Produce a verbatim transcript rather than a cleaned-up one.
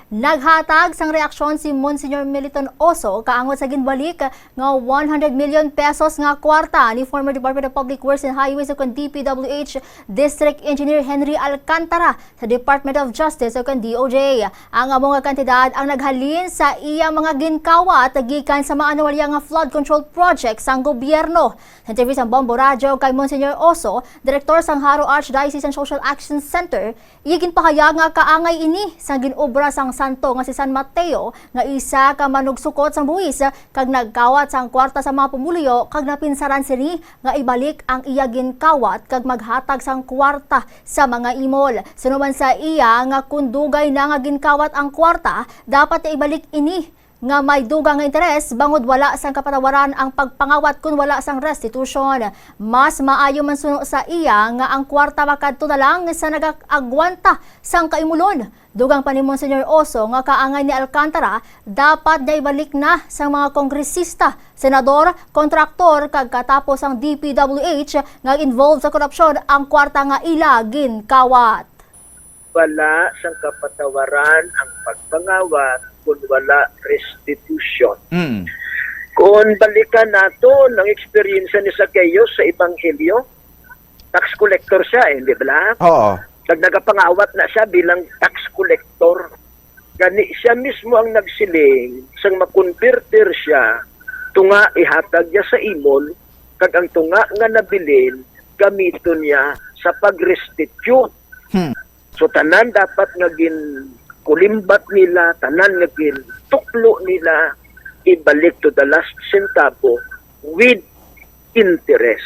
Naghatag sang reaksyon si Monsignor Militon Oso kaangod sa ginbalik nga one hundred million pesos nga kwarta ni former Department of Public Works and Highways o kon D P W H District Engineer Henry Alcantara sa Department of Justice o kon D O J. Ang amo nga kantidad ang naghalin sa iya mga ginkawat gikan sa mga anomalya nga flood control project sang gobyerno. Sa interview sang Bombo Radyo kay Monsignor Oso, direktor sang Jaro Archdiocesan Social Action Center, iya ginpahayag nga kaangay ini sang gin-obra sang santo nga si San Mateo, nga isa ka manugsukot sang buhis, kag nagkawat sang kwarta sa mga pumuluyo kag napinsaran sini nga ibalik ang iya ginkawat kag maghatag sang kwarta sa mga imol. Suno man sa iya nga kun dugay na nga ginkawat ang kwarta, dapat na ibalik ini nga may dugang nga interes bangod wala sang kapatawaran ang pagpangawat kun wala sang restitution. Mas maayo man suno sa iya nga ang kwarta makadto na lang sa nagaagwanta sang kaimulon. Dugang pa ni Monsignor Oso nga kaangay ni Alcantara, dapat na ibalik na sang mga kongresista, senador, kontraktor kag katapos ang D P W H nga involved sa korupsyon ang kwarta nga ila ginkawat. Wala sang kapatawaran ang pagpangawat kun wala restitution. Mm. Kung balikan naton ang eksperyensya ni Zacchaeus sa Ebanghelyo, tax collector siya, eh, di ba? Oo. Nag nagapangawat na siya bilang tax collector. Gani siya mismo ang nagsiling, sang makonbertir siya, tunga ihatag niya sa imol, kag ang tunga nga nabilin gamiton niya sa pag-restitute. Hmm. So tanan dapat nga ginkulimbat nila, tanan nga gintuklo nila, ibalik to the last centavo with interest.